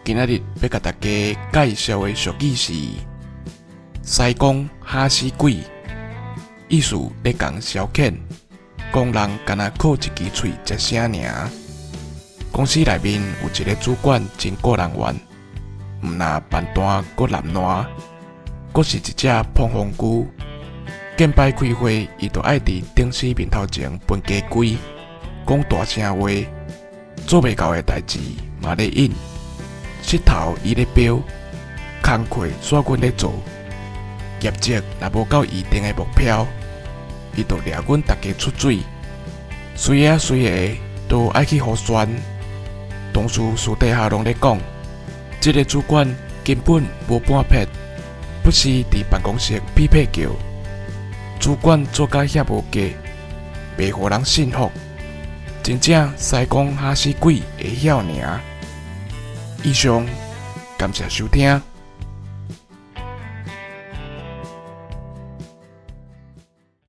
今仔日欲共大家介紹的俗語是“師公嚇死鬼”，意思咧共消遣，講人干焦靠一支喙食聲爾。公司內面有一个主管真顧人怨，毋若辦單閣濫爛，閣是一隻膨風龜。見擺開會，伊就愛佇頂司面頭前分雞胿，講大聲話，做袂到的代誌嘛咧應，穡頭伊咧標，工課煞阮咧做，業績若無到預定的目標，伊就掠阮逐家出水，隨仔隨個都愛去予酸。同事私底下攏咧講，這个主管根本無半撇，不時佇辦公室屁屁叫。主管做甲遐無格，袂予人信服，真正師公嚇死鬼會曉爾。以上，感謝收聽。